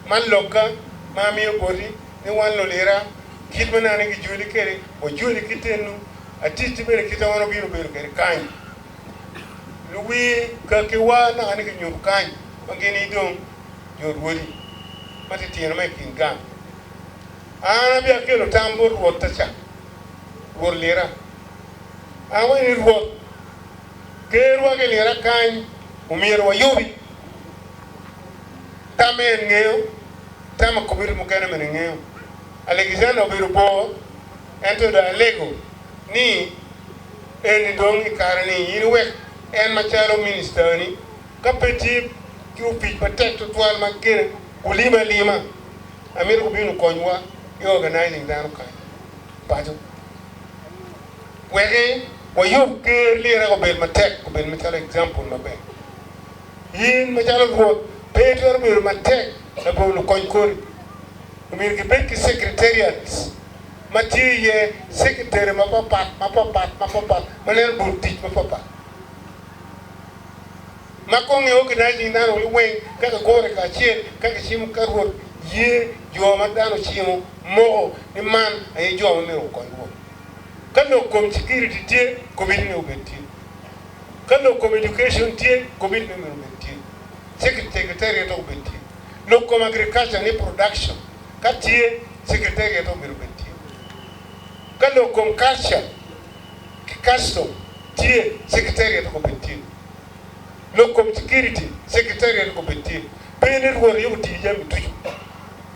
Man lokka ma amiyo boti, ni wan lulira, kit ma nene gijoli kwede, wajoli ki tennu, aticci bene kit ma wan wabino bedo kwede kany. Luwi kakiwa naka ni ginyuto kany ma gin i dong jo rwodi matitino ma i kin gang. An abiakelo tam bot rwotta ca, Rwot lira. An awaco ni, Rwot, kerwa ki lira kany omyero wayubi. Tamme en ngeyo, tam a komiti mukene bene ngeyo. Alexander obedo bor, ento dong alego ni eni dong i kare-ni in iwek en macalo minista-ni ka pe tye ki opic matek tutwal ma gene gulim alima, amito gubin okonywa i organizing dano kany paco weki wayub ker lira obed matek obed macalo example maber. In macalo Rwot pe itwero bedo matek labongo lukony kori. Omyero gibed ki secretariats ma tye iye secretary mapapat mapapat mapapat ma neno but tic mapapat ma kong i organizing dano liweng ka gigure kacel ka gicimo ka Rwot ye jo ma dano ocimo moko ni man aye jo ma myero gukony Rwot. Ka lok kom security tye, komiti ne obed tye. Ka lok kom education tye, komiti me myero obed tye. Secretariat obed tye. Lok kom agriculture ni production ka tye, secretariat myero obed tye. Ka lok kom culture ki custom tye, secretariat obed tye. Lok kom security, secretariat obed tye. Pe ni Rwot aye otii jami ducu.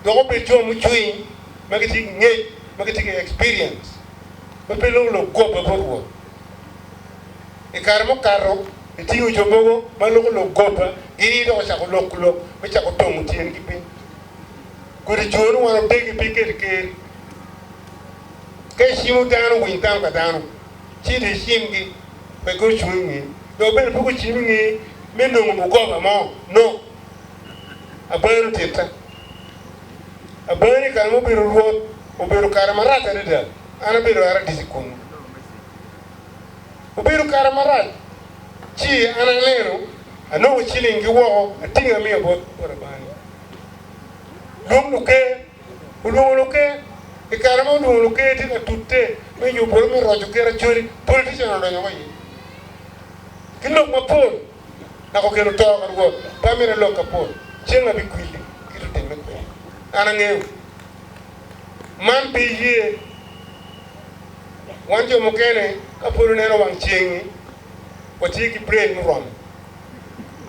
Dok obed jo mucwiny ma gitye ki ngec, ma gitye ki experience, ma pe loko lok goba bot Rwot. I kare mukato, itingo jo mogo ma loko lok goba, gin dok ocako loko lok me cako tongo tyengi piny. Kodi jo ni wan odegi piny kede ker. Ka icimo dano, winy tam ka dano, ci dong icimgi wek gucung i ngeyi. Dok bene pe gucim i ngeyi me nongo mugoba mo. No. Abani otitta. Abani i kare ma obedo rwot, obedo kare marac adada. An abedo RDC kunnu. Obedo kare marac, ci an aneno, anongo ciling ki woko, atingo amiyo bot Abani. Lwong luker. Olwongo luker. I kare ma olwongo luker tye ka tute me yubo me roco ker Acholi, politician odonyo woko iye ki lok mapol dok okelo to ka Rwot. Pe amito alok kapol, ceng abikwili kit otimme kwede. An angeyo man pe iye. Wan jo mukene ka pwod waneno wang ceng-ngi, watye ki brain muromo.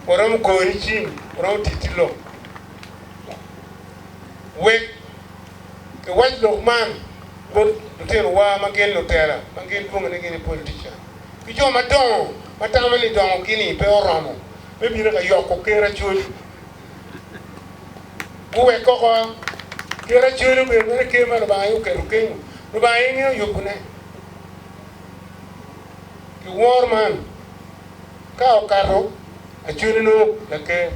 Waromo goni cim, waromo titi lok. Wek kiwac lok man bot lutinowa ma gin lutela, ma gin lwonge ni gin politician, ki jo madongo ma tamo ni dongogi-ni pe oromo me bino ka yoko ker Acholi. Guwek koko ker Acholi obedo mere ker ma Lubanga aye oketo kenyo. Lubanga aye ngeyo yubone. Ki woro man, ka okato, Acholi nongo laker.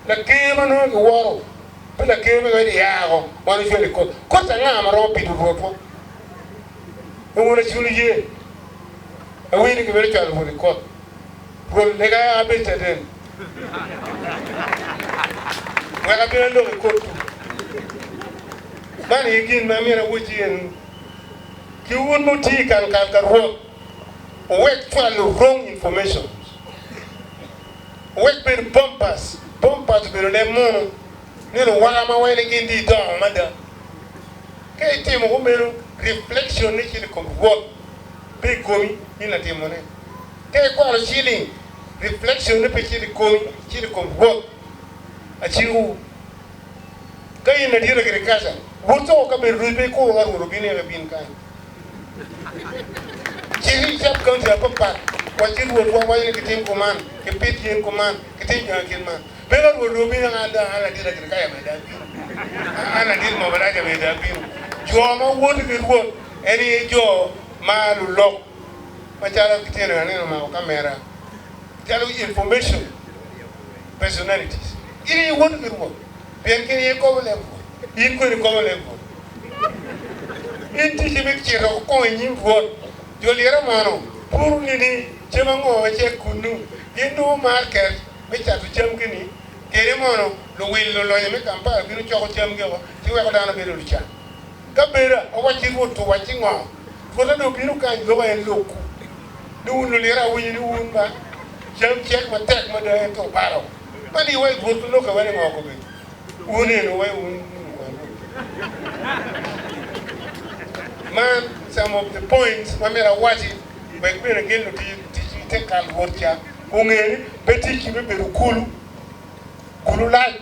Laker ma nongo giworo, pe laker me wek iyako wan ocwalo i kot. Kot anga ma romo pido Rwotwa? Onongo Acholi ye. Awinyo ni kimito cwalo Rwot i kot. Rwot lega abed caden. Wek abin alok i kotwu. Man aye gin ma amyero awocci enu, ki wun ma wutye i gang kal ka Rwot, wuwek cwalo wrong informations. Wuwek bedo pompous. Pompous obedo leb munu ni luwaka ma wene gin tye idongo mada. Ka itimo kumeno, reflection ni cito i kom Rwot, pe i komi in latimone. Ka ikwalo ciling, Reflection ne pe cito i komi, cito i kom Rwot. Acikowu, ka in ladit agirikaca, wot woko kabedo ducu pe ikur ka Rwot obino eka ibin kany. Cit i sub county apapat, wac ki Rwotwa waco ni kitim kuman, kipit yen kuman, kitim jami kit man. Pe ka Rwot dong obino an dong an ladit agirikaca bene dong abino, an ladit mobalaja bene dong abino. Jo ma woto ki Rwot en aye jo ma lulok. Macalo gitye neno anena omako kamera calo information personalities gin aye woto ki Rwot pien gin aye kobo leb Rwot in kweni ikobo leb Rwot in ticci me cito kong inyim Rwot jo lira mono puru nini cam ango ma cek kunu gin nongo market me cato cam gi ni. Kede mono luwil lulonyo me Kampala bino coko camgi oko ci weko dano bedo lucan. Ka bedo awacci Rwot to wacci ngo? Rwota dong obino kany loko en lokwu ni wun lulira awinyo ni wun ba cam cek matek mada ento wubalo. Man iwa i Rwot lokke wa ni ngo kobedo? Wun eno wai wun lukwan Rwot. Man some of the points ma myero awaci wek bene gin lutic i te kal Rwot ca onge ni pe ticgi me bedo kulu. Gulu lac,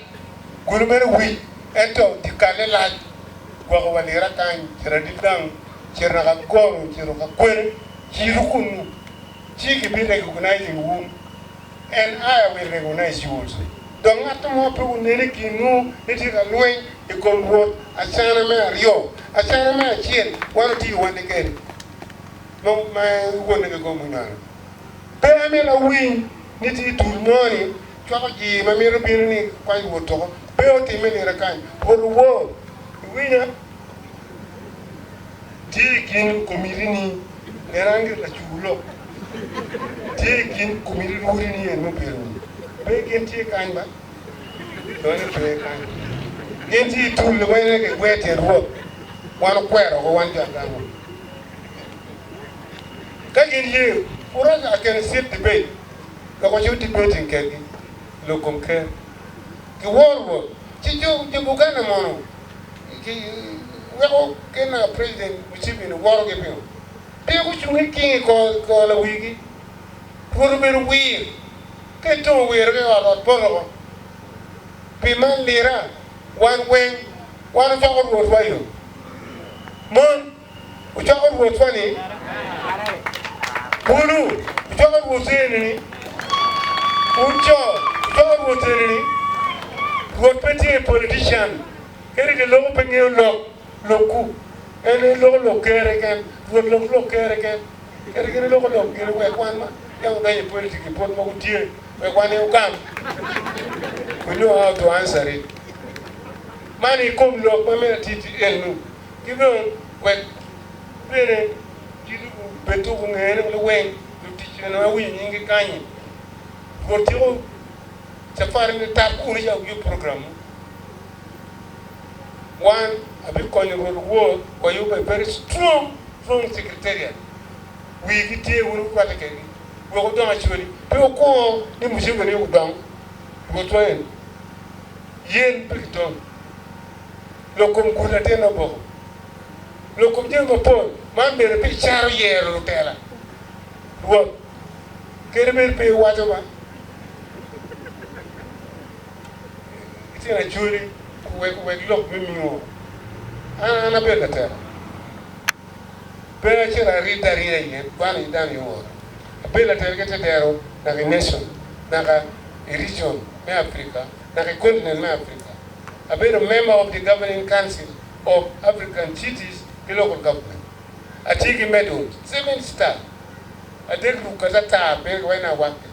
gulu mere wic ento dyekalle lac. Gwoko wa lira kany, cito adidang, cito naka goro, cito ka kwene, citu kunnu ci ki bi recognizing wun and I will recognize you also. Dok ngat mo pe onen i kinwu ni tye ka lweny i kom Rwot acana me aryo, acana me acel wan otiyo wan keken ma wonne kikome onywalo. Pe amito awiny ni tye dul mo ni cwako jii ma mito bino ni kwany Rwot toko. Pe otimme nira kany. Rwot owor. Iwinya? Tye i kin komiti ni en an gire lacur lok. Tye i kin komiti rwodi ni en mubedo ni. Pe gin tye kany ba? Dong ni pe kany. Gin tye i tul weng ni gigwe tyen Rwot. Wan okwero oko wan jo agamo. Ka gin ye, pud I can still debate. Dok wacobo debating kedgi i lok kom ker. Giwor Rwot. Ci jo Buganda mono weko kena President Museveni worogi pingo? Pe gucung i king i kor lawigi. Rwot obedo wir. Ka itongo wiro ki i ot, ot poto oko. Pi man lira, wan weng, wan ocwako Rwotwa yo. Mon, wucwako Rwotwa ni? Bulu, wucwako Rwotwu eni ni? Wun co, wucwako Rwotwu eni ni? Rwot pe tye politician, kadi giloko pe ngeyo lok, lokwu. En aye loko lok ker keken, Rwot lok lok ker keken. Kadi gin loko lok gire wek wan ma yam wadonyo i politik i pwod mogo tye, wek wan aye ogam. We know how to answer it. Man i kom lok ma myero atiti enu. Ki dong wek bene bed tuk ongene liweng lutic bene ma awinyo nyinggi kanyi. Rwot tyeko cafari ni tap kunu ca wuyub program mu. Wan abikonyo Rwot wor wayubo a very strong strong secretariat. Wigi tye wun wurwatte kedgi wek wudong Acholi. Pe wukur ni Museveni odong Rwotwa eni. Yen pe kitong. Lok kom gudi latin oboko. Lok kom jami mapol man bene pe icaro yero lutela. Rwot, kadi bed pe iwaco ba, itino acholi wek wek lok me mingo. An an abedo latela. Pe acito aridde arida iye, man aye dano aye owora. Abedo latela ki te dero naka i nation, naka i region me Africa, naka i continent me Africa. Abedo member of the governing council of African cities ki local government. Atye ki medals, 7 star, adek ruk atata bedo wai ni awakke.